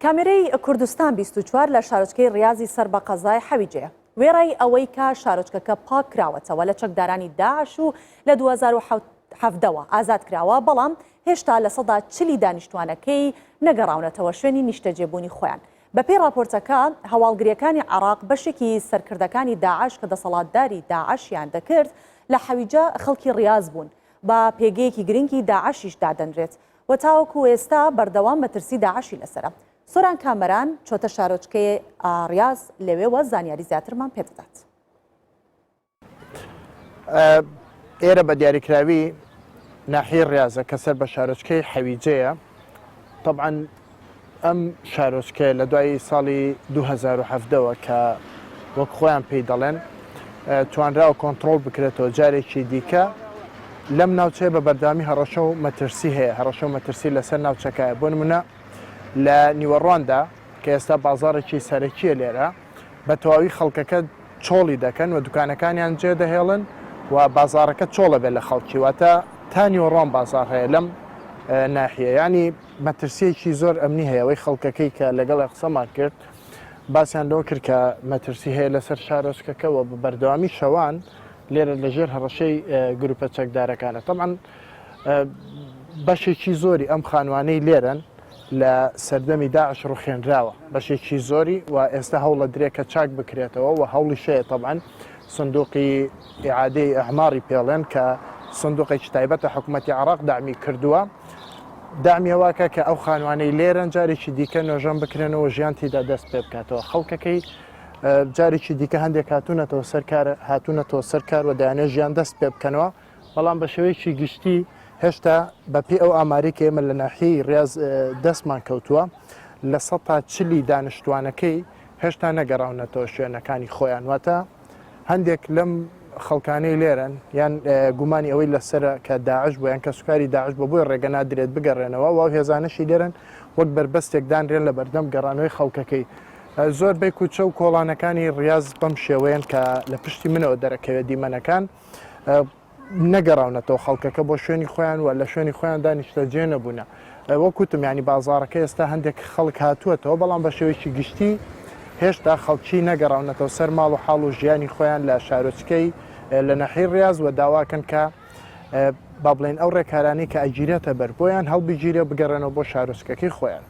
کامێرەی کوردستان 24 لە شارۆچکەی ڕیازی سەر بە قەزای حەویجەیە. وێڕای ئەوەی کە شارۆچکەکە پاک کراوەتەوە لە چەکدارانی داعش و لە 2017 وە ئازاد کراوە، بەڵام هێشتا 40% ی دانیشتوانەکەی نەگەڕاونەتەوە شوێنی نیشتەجێبوونی خۆیان. بەپێی ڕاپۆرتەکە، هەواڵگرییەکانی عێراق بەشێکی سەرکردەکانی داعش کە دەسەڵاتداری داعشیان دەکرد لە حەویجە خەڵکی ڕیاز بوون، بە پێگەیەکی گرنگی داعشیش دادەنرێت و تاوەکو ئێستا بەردەوام مەترسی داعشی لەسەرە. سۆران کامەران چۆتە شارۆچکەی ڕیاز لەوێوە زانیاری زیاترمان پێدەدات. ئێرە بە دیاریکراوی ناحیەی ڕیازە کە سەر بە شارۆچکەی حەویجەیە طبعا ئەم شارۆچکەیە لە دوای ساڵی 2017ەوە کە وەک خۆیان پێی دەڵێن توانراوە کۆنتترۆل بکرێتەوە جارێکی دیکە لەم ناوچەیە بە بەردەوامی هەڕەشە و مەترسی هەیە هەڕەشە و مەترسی لەسەر ناوچەکە بۆ نمونە لە نیوەڕواندا کە ئێستا بازاڕێکی سەرەکیە لێرە بە تەواوی خەڵکەکە چۆڵی دەکەن و دوکانەکانیان جێدەهێڵن و بازاڕەکە چۆڵە بێت لە خەڵکی واتە تا نیوەڕوان بازاڕ هەیە لەم ناحیە ینی مەترسیەکی زۆر ئەمنی هەیە ئەوەی خەڵکەکەی کە لەگەڵ قسەمان کرد باسیان لەوە کرد کە مەترسی هەیە لەسەر شارۆچکەکە و بە بەردەوامی شەوان لێرە لەژێر هەڕەشەی گروپە چەکدارەکانە تەبعەن بەشێکی زۆری ئەم خانوانەی لێرەن لە سەردەمی داعش ڕوخێنراوە بەشێکی زۆری و ئێستا هەوڵە درێ کە چاک بکرێتەوە و هەوڵی شەیە تەبعەن سندوقی ئیعادەی ئەعماری پێڵێن کە سندوقێکی تایبەتە حکوومەتی عراق دامی کردووە دامیەوەکە کە ئەو خانوانەی لێرەن جارێکی دیکە نۆژەن بکرێنەوە ژیان تیدا دەست پێ بکاتەوە خەڵکەکەی جارێکی دیکە هەندێک هاتوونەتەوە سەر کار هاتوونەتەوە سەر کار و دایانە ژیان دەست پێ بکەنەوە بەڵام بە شێوەیەکی گشتی هێشتا بەپێی ئەو ئامارەی کە ئێمە لە ناحیەی ڕیاز دەستمان کەوتووە 40% دانیشتوانەکەی هێشتا نەگەڕاونەتەوە شوێنەکانی خۆیان واتە هەندێک لەم خەڵکانەی لێرەن یان گومانی ئەوەی لەسرە کە داعش بۆ یان کەسوکاری داعش بۆ بۆی ڕێگە نادرێت بگەڕێنەوە و هێزانەشی لێرن وەک بەربەستێک دانرێن لە بەردەم گەڕانەوەی خەڵکەکەی زۆر بەی کوچە و کۆڵانەکانی ڕاز بەم شێوەیەن کە لە پشتی منەوە دەرەکەوێت دیمەنەکان نەگەڕاونەتەوە خەڵکەکە بۆ شوێنی خۆیان و لە شوێنی خۆیاندا نیشتەجێ نەبوونە. وەک وتم یانی بازاڕەکە ئێستا هەندێک خەڵک هاتووەتەوە بەڵام بە شێوەیەکی گشتی هێشتا خەڵکی نەگەڕاونەتەوە سەر ماڵ و حاڵ و ژیانی خۆیان لە شارۆچکەی لە ناحیەی ڕیاز و داواکەن کە با بڵێن ئەو ڕێکارانەی کە ئەگیرێتە بەر بۆیان هەڵبگیرێ بگەڕێنەوە بۆ شارۆچکەکەی خۆیان.